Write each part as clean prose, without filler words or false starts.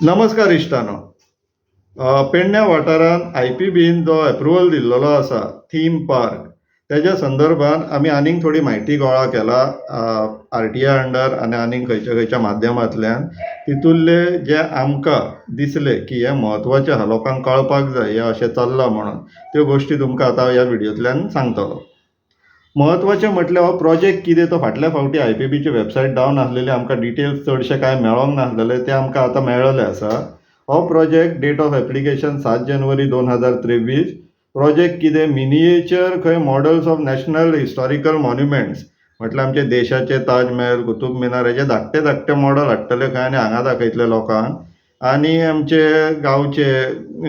नमस्कार इश्टानो. पेडण्या वाठारांत आय.पी.बीन जो एप्रुवल दिल्लेलो आसा थीम पार्क, तेज्या संदर्भात आमी आनीक थोडी म्हायती गोळा केला आर.टी.आय अंडर आनी आनीक खंयच्या खंयच्या माध्यमांतल्यान. तितूंतले जे आमकां दिसले की हें म्हत्वाचें आहा, लोकांक कळपाक जाय हें अशें चल्लां म्हणून, त्यो गोश्टी तुमकां आतां ह्या व्हिडियोंतल्यान सांगतलो. म्हत्वाचें म्हटल्यार हो प्रोजेक्ट कितें तो फाटल्या फावटी आय.पी.बीची वेबसायट डावन आसलेली, आमकां डिटेल्स चडशे कांय मेळोंक नासलेले, ते आमकां आतां मेळ्ळले आसा. हो प्रोजेक्ट डेट ऑफ एप्लिकेशन 7 जानेवारी 2023. प्रोजेक्ट कितें? मिनिएचर खंय models of national historical monuments, म्हटल्यार आमचे देशाचे ताज महल, कुतूब मिनार हेजे धाकटे धाकटे मॉडल हाडटले खंय आनी हांगा दाखयतले लोकांक. आनी आमचे गांवचे,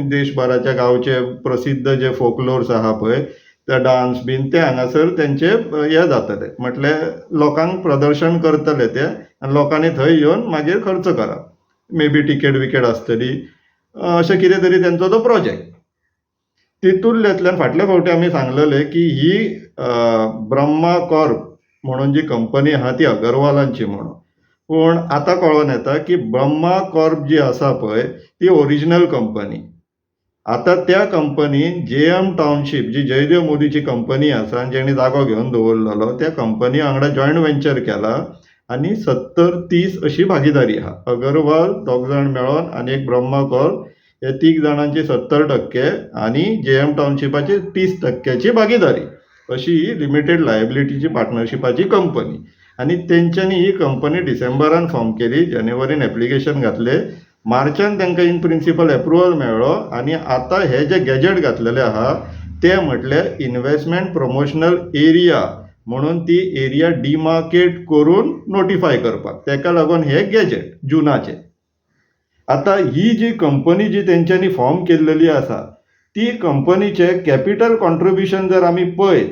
देशभराच्या गांवचे प्रसिद्ध जे फोकलोर्स आहा पळय, ते डांस बीन, ते हांगासर तेंचे हे जातले, म्हटल्यार लोकांक प्रदर्शन करतले ते आनी लोकांनी थंय येवन मागीर खर्च करप. मे बी टिकेट विकेट आसतली, अशें कितें तरी तेंचो तो प्रोजेक्ट. तितूंतल्यान फाटल्या फावटी आमी सांगलेले की ही ब्रह्मा कॉर्प म्हणून जी कंपनी आहा ती अगरवालांची म्हणून. पूण आतां कळोन येता की ब्रह्मा कॉर्प जी आसा पळय ती ओरिजिनल कंपनी. आतां त्या कंपनीन जे.एम टावनशीप जी जयदेव मोदीची कंपनी आसा आनी जेणी जागो घेवन दवरलेलो, त्या कंपनी वांगडा जॉयंट वेंचर केला आनी 70-30 अशी भागिदारी आहा. अगरवाल दोग जाण मेळोन आनी एक ब्रह्मा कॉर्प, हे तीग जाणांची 70% आनी जे.एम टावनशिपाची 30 टक्क्याची भागिदारी, अशी ही लिमिटेड लायबिलिटीची पार्टनरशिपाची कंपनी. आनी तेंच्यांनी ही कंपनी डिसेंबरान फॉर्म केली, जानेवारीन एप्लिकेशन घातले, मार्चान तांकां इन प्रिंसिपल एप्रुवल मेळ्ळो. आनी आतां हे जे गॅजेट घातलेले आहा ते म्हटल्यार इनवेस्टमेंट प्रमोशनल एरिया म्हणून ती एरिया डिमार्केट करून नोटिफाय करपाक, ताका लागून हे गॅजेट जुनाचे. आतां ही जी कंपनी जी तेंच्यांनी फॉर्म केल्लेली आसा ती कंपनीचे कॅपिटल कॉन्ट्रिब्युशन जर आमी पळयत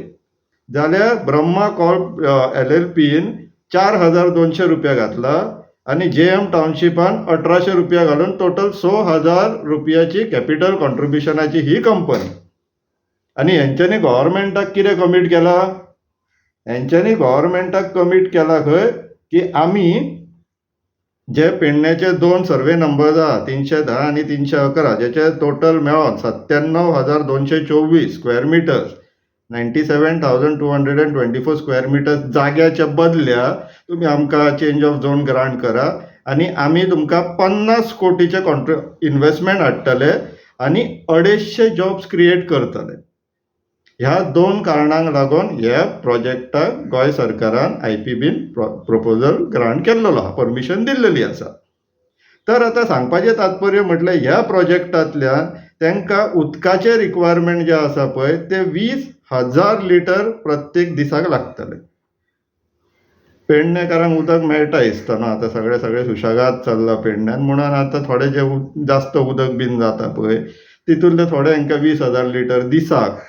जाल्यार ब्रह्मा कॉर्प एल.एल.पीन 4200 रुपया घातला आनी जे.एम टावनशिपान 1800 रुपया घालून टोटल 6000 रुपयाची कॅपिटल कॉन्ट्रिब्युशनाची ही कंपनी. आनी हेंच्यांनी गोवोरमेंटाक कितें कमीट केला? हेंच्यांनी गोवोरमेंटाक कमीट केला खंय की आमी जे पेडण्याचे दोन सर्वे नंबर आहा, 310 आनी 311, जेचे टोटल मेळोन 97,224 square meters, 97,224 square meters जाग्याच्या बदल्या तुमी आमकां चेंज ऑफ झोन ग्रांट करा आनी आमी तुमकां 50 कोटीचे कॉन्ट्र इनवेस्टमेंट हाडटले आनी 250 जॉब्स क्रिएट करतले. ह्या दोन कारणांक लागून ह्या प्रोजेक्टाक गोंय सरकारान आय.पी.बीन प्रपोजल ग्रांट केल्लो आहा, परमिशन दिल्लेली आसा. तर आतां सांगपाचें तात्पर्य म्हटल्यार ह्या प्रोजेक्टांतल्यान तांकां उदकाचें रिक्वायरमेंट जें आसा पळय तें 20,000 लिटर प्रत्येक दिसाक लागतलें. पेडणेकारांक उदक मेळटा दिसता न्हू आतां, सगळें सगळें सुशेगाद चल्लां पेडण्यान. म्हणून आतां थोडें जें जास्त उदक बीन जाता पळय तितूंतलें थोडें हांकां 20,000 लिटर दिसाक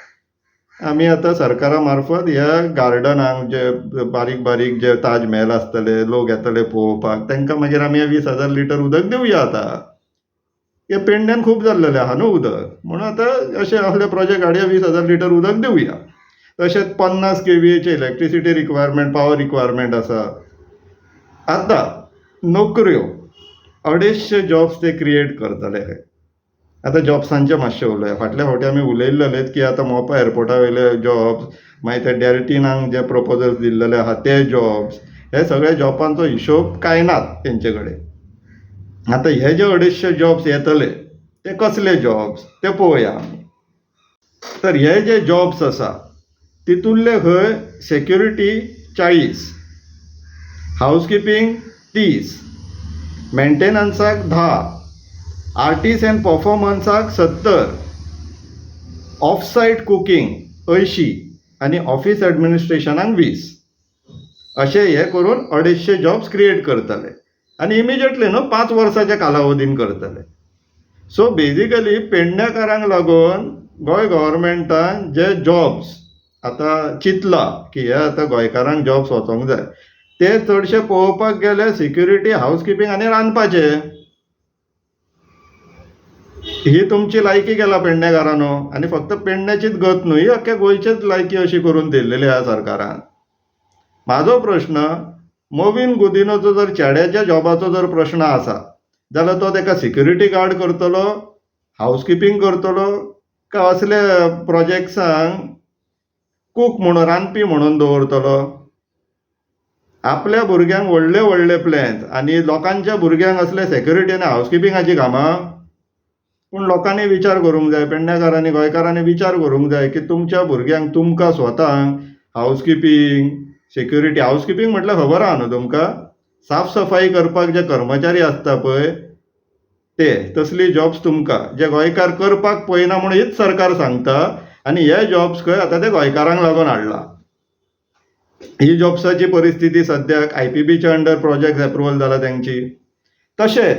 आमी आतां सरकारा मार्फत ह्या गार्डनाक, जे बारीक बारीक जे ताज महल आसतले, लोक येतले पळोवपाक, तांकां मागीर आमी 20,000 लिटर उदक दिवया. आतां हे पेडण्यान खूब जाल्लेलें आहा न्हू उदक, म्हणून आतां अशें असले प्रोजेक्ट हाडया, 20,000 लिटर उदक दिवया. तशेंच 50 केवीएचे इलेक्ट्रिसिटी रिक्वायरमेंट, पावर रिक्वायरमेंट आसा. आतां नोकऱ्यो, 250 जॉब्स ते क्रिएट करतले. आतां जॉब्सांचें मातशें उलोवया. फाटल्या फावटी आमी उलयल्लेलेच की आतां मोपा एअरपोर्टा वयले जॉब्स, मागीर ते डेल्टिनाक जे प्रपोजल्स दिल्लेले आहा ते जॉब्स, हे सगळे जॉबांचो हिशोब कांय नात तेंचे कडेन. आतां हे जे 250 जॉब्स येतले ते कसले जॉब्स ते पळोवया आमी. तर हे जे जॉब्स आसा तितूंतले खंय सेक्युरिटी 40, हावज किपींग 30, मेंटेनन्साक 10, आर्टिस्ट एंड परफॉर्मन्साक 70, ऑफसायट कुकींग 80 आनी ऑफीस एडमिनिस्ट्रेशनाक 20, अशें हे करून 250 जॉब्स क्रिएट करतले आनी इमिजिएटली न्हू, 5 वर्साच्या कालावधीन करतले. सो बेजिकली पेडण्याकारांक लागून गोंय गव्हर्मेंटान जे जॉब्स आतां चिंतला की हे आतां गोंयकारांक जॉब्स वचोंक जाय, ते चडशे पळोवपाक गेल्यार सिक्युरिटी, हावज किपींग आनी रांदपाचे. ही तुमची लायकी केला पेडणेकारांनो. आनी फक्त पेडण्याचीच गत न्हय, ही अख्ख्या गोंयचेच लायकी अशी करून दिल्लेली आहा सरकारान. म्हाजो प्रश्न, मोविन गुदिनोचो जर चेड्याच्या जॉबाचो जर प्रश्न आसा जाल्यार तो ताका सिक्युरिटी गार्ड करतलो, हावज किपींग करतलो, काय असले प्रोजेक्ट्सांक कूक म्हणून, रांदपी म्हणून दवरतलो? आपल्या भुरग्यांक व्हडले व्हडले प्लॅन्स आनी लोकांच्या भुरग्यांक असले सेक्युरिटी आनी हावज किपिंगाची कामां. पूण लोकांनी विचार करूंक जाय, पेडणेकारांनी, गोंयकारांनी विचार करूंक जाय की तुमच्या भुरग्यांक, तुमकां स्वताक house keeping, security. House keeping म्हटल्यार खबर आहा न्हू तुमकां? साफ सफाई करपाक जे कर्मचारी आसता पळय ते, तसली जॉब्स तुमकां जे गोंयकार करपाक पळयना म्हूण हीच सरकार सांगता. आनी हे जॉब्स खंय आतां ते गोंयकारांक लागून हाडला. ही जॉब्साची परिस्थिती सद्याक आयपीबीच्या अंडर प्रोजेक्ट एप्रुवल जाला तेंची. तशेंच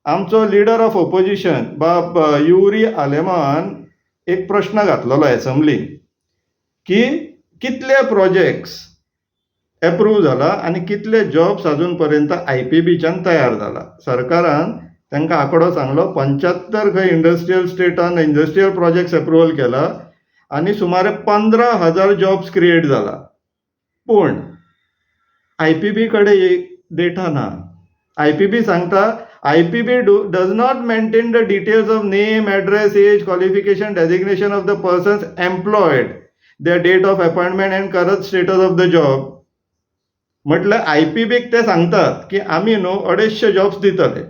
आमचो लिडर ऑफ ओपोजिशन बाब युरी आलेमान एक प्रश्न घातलेलो एसेंब्लीन की कितले प्रोजेक्ट्स एप्रूव जाला आनी कितले जॉब्स अजून पर्यंत आयपीबीच्यान तयार जाला. सरकारान तांकां आंकडो सांगलो, 75 खंय इंडस्ट्रियल स्टेटान इंडस्ट्रियल प्रोजेक्ट्स एप्रुवल केला आनी सुमारे 15,000 जॉब्स क्रिएट जाला. पूण आयपीबी कडेन डेटा ना. आयपीबी सांगता, IPB does not maintain the details of name, address, age, qualification, designation of the persons employed, the date of appointment and current status of the job. म्हटल्यार आयपीबीक ते सांगतात की आमी न्हू 250 जॉब्स दितले,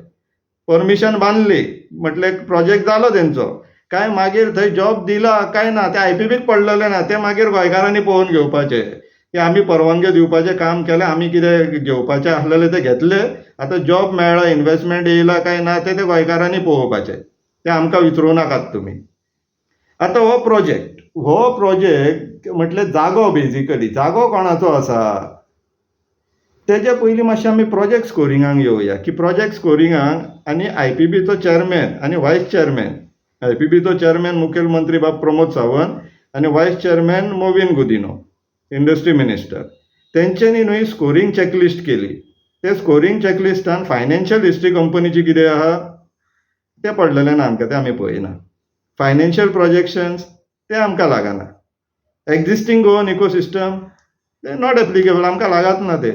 परमिशन बांदली म्हटल्यार प्रोजेक्ट जालो तेंचो. काय मागीर थंय जॉब दिला काय ना ते आयपीबीक पडलेलें ना, ते मागीर गोंयकारांनी पळोवन घेवपाचें की आमी परवानगी दिवपाचें काम केलें, आमी कितें घेवपाचें आसलेलें तें घेतलें, आतां जॉब मेळ्ळा, इनवेस्टमेंट येयला काय ना तें ते गोंयकारांनी पळोवपाचें, तें आमकां विचारूं नाकात तुमी. आतां हो प्रोजेक्ट म्हटल्यार जागो, बेजिकली जागो कोणाचो आसा? तेज्या पयलीं मातशें आमी प्रोजेक्ट स्कोरिंगाक येवया की प्रोजेक्ट स्कोरिंगाक आनी आयपीबीचो चॅरमॅन आनी वायस चॅरमॅन, आयपीबीचो चॅरमॅन मुखेलमंत्री बाब प्रमोद सावंत आनी vice chairman Mauvin Godinho, industry minister, तेंच्यांनी न्हय स्कोरींग चॅकलिस्ट केली. ते स्कोरींग चॅकलिस्टान फायनान्शियल हिस्ट्री कंपनीची कितें आहा तें पडलेलें ना आमकां, तें आमी पळयना. फायनान्शियल प्रोजेक्शन्स ते आमकां लागना. एक्झिस्टींग गोवन इकोसिस्टम ते not applicable, आमकां लागात ना ते.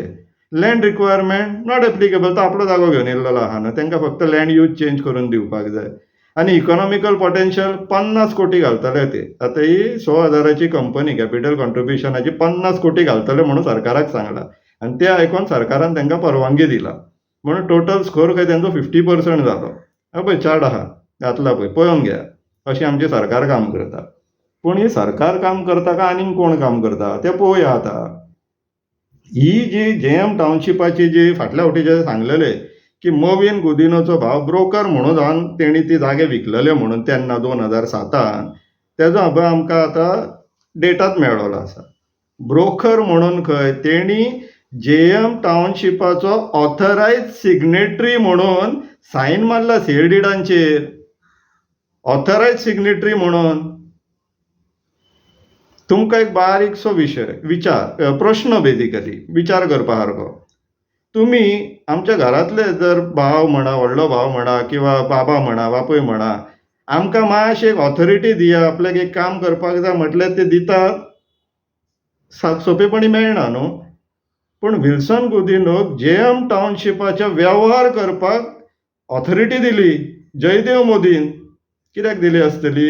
लँड रिक्वायरमेंट not applicable, तो आपलो जागो घेवन येयल्लो आहा न्हू, तांकां फक्त लँड यूज चेंज करून दिवपाक जाय. आनी इकॉनॉमिकल पोटेन्शियल, 50 कोटी घालतले ते. आतां ही 6 हजाराची कंपनी कॅपिटल कॉन्ट्रिब्युशनाची 50 कोटी घालतले म्हणून सरकाराक सांगलां आनी तें आयकोन सरकारान तांकां परवानगी दिला. म्हणून टोटल स्कोर खंय तेंचो 50% जालो. हो पळय चार्ट आहा घातला पळय, पळोवन घेया. अशें आमचें सरकार काम करता. पूण ही सरकार काम करता काय आनीक कोण काम करता तें पळोवया. आतां ही जी जेएम टावनशिपाची जी फाटल्या फावटी जे सांगलेले की मोविन गुदिनोचो भाव ब्रोकर म्हणून जावन तेणी ती जागे विकलेले म्हणून तेन्ना 2007तान, तेजो आतां आमकां आतां डेटाच मेळ्ळोलो आसा. ब्रोकर म्हणून खंय तेणी जेएम टावनशिपाचो ऑथरायज सिग्नेटरी म्हणून सायन मारला सेल डिडांचेर, ऑथरायज सिग्नेटरी म्हणून. तुमकां एक बारीकसो विशय, विचार, प्रश्न, बेजिकली विचार करपा सारको. तुमी आमच्या घरांतले जर भाव म्हणा, व्हडलो भाव म्हणा किंवा बाबा म्हणा, बापूय म्हणा, आमकां मातशें एक ऑथॉरिटी दिया, आपल्याक एक काम करपाक जाय म्हटल्यार ते दितात? सोंपेपणी मेळना न्हू. पूण विल्सन गुदिनोक जेएम टावनशिपाचे वेव्हार करपाक ऑथॉरिटी दिली जयदेव मोदीन. कित्याक दिली आसतली?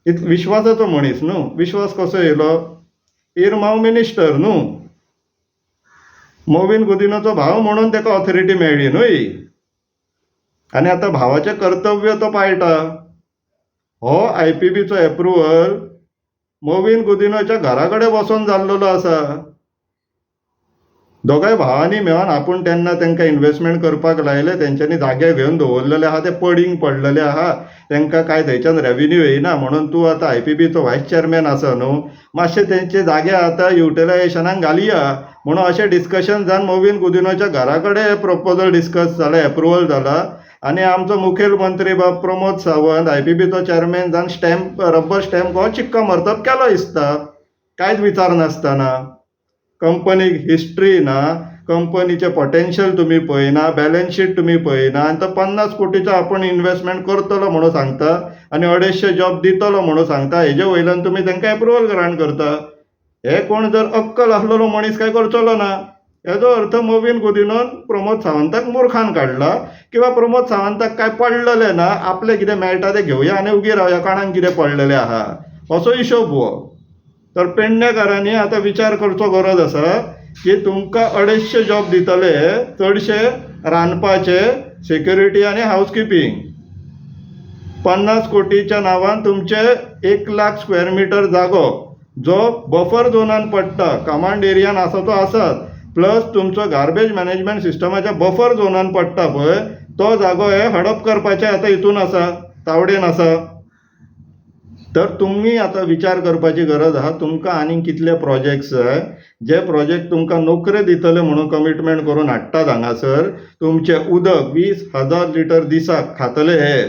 विश्वासाचो मनीस न्हू. विश्वास कसो येयलो? इरमांव मिनिस्टर न्हू, मोविन गुदिनोचो भाव म्हणून ताका ऑथॉरिटी मेळ्ळी न्हय. आनी आतां भावाचें कर्तव्य तो पाळटा. हो आयपीबीचो एप्रुवल मोविन गुदिनोच्या घरा कडेन बसोन जाल्लेलो आसा. दोगांय भावांनी मेळोन आपूण तेन्ना तांकां इनवेस्टमेंट करपाक लायले, तेंच्यांनी जागे घेवन दवरलेले आहा, ते पडींग पडलेले आहा, तांकां कांय थंयच्यान रेवेन्यू येयना, म्हणून तूं आतां आयपीबीचो वायस चॅरमॅन आसा न्हू, मातशें तेंचे जागे आतां युटिलायजेशनाक घालया म्हणून अशें डिस्कशन जावन मोविन गुदिनोच्या घरा कडेन प्रपोजल डिस्कस जालें, एप्रुवल जाला आनी आमचो मुखेलमंत्री बाब प्रमोद सावंत आयपीबीचो चॅरमॅन जावन स्टॅम्प, रब्बर स्टॅम्प हो चिक्का मरतब केलो दिसता, कांयच विचार नासतना. कंपनीक हिस्ट्री ना, कंपनीचें पोटेन्शियल तुमी पळयना, बॅलन्स शीट तुमी पळयना आनी तो 50 कोटीचो आपूण इनवेस्टमेंट करतलो म्हणून सांगता आनी 250 जॉब दितलो म्हणून सांगता. हेजे वयल्यान तुमी तांकां एप्रुवल ग्रांट करता. हे कोण जर अक्कल आसलेलो मनीस काय करचलो ना. हेजो अर्थ मॉवीन गुदिन्होन प्रमोद सावंताक मुर्खान काडला किंवा प्रमोद सावंताक कांय पडलेलें ना, आपलें कितें मेळटा तें घेवया आनी उगी रावया, कोणाक कितें पडलेलें आहा असो हिशोब हो. तर पेडणेकारांनी आतां विचार करचो गरज आसा की तुमकां 250 जॉब दितले, चडशे रांदपाचे, सेक्युरिटी आनी हावसकिपींग. 50 कोटीच्या नांवान तुमचे 1 लाख स्क्वेअर मिटर जागो जो बफर झोनान पडटा, कमांड एरियान आसा तो आसात, प्लस तुमचो गार्बेज मॅनेजमेंट सिस्टमाच्या बफर झोनान पडटा पळय तो जागो हे हडप करपाचे आतां हितून आसा, तावडेन आसा. तर तुमी आतां विचार करपाची गरज आहा, तुमकां आनीक कितले प्रोजेक्ट्स जाय, जे प्रोजेक्ट तुमकां नोकऱ्यो दितले म्हणून कमिटमेंट करून हाडटात हांगासर. तुमचें उदक 20,000 लिटर दिसाक खातले हे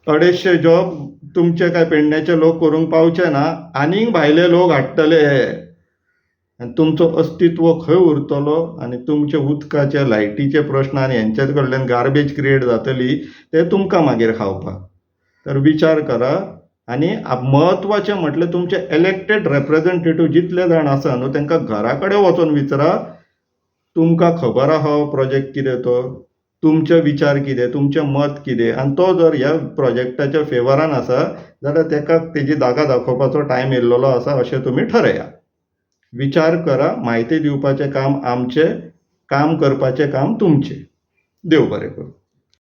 250 जॉब तुमचे काय पेडण्याचे लोक करूंक पावचे ना, आनीक भायले लोक हाडटले हे, आनी तुमचो अस्तित्व खंय उरतलो आनी तुमचे उदकाचे लायटीचे प्रश्न आनी हेंचे कडल्यान गार्बेज क्रिएट जातली ते तुमकां मागीर खावपाक. तर विचार करा. आनी म्हत्वाचें म्हटल्यार तुमचे इलेक्टेड रेप्रेजेंटेटीव जितले जाण आसा न्हू तांकां घरा कडेन वचोन विचारा, तुमकां खबर आहा हो प्रोजेक्ट कितें तो, तुमचे विचार कितें, तुमचें मत कितें, आनी तो जर ह्या प्रोजेक्टाच्या फेवरान आसा जाल्यार ताका तेजी जागा दाखोवपाचो टायम येयल्लो आसा अशें तुमी ठरया. विचार करा. म्हायती दिवपाचें काम आमचें, काम करपाचें काम तुमचें. देव बरें करूं.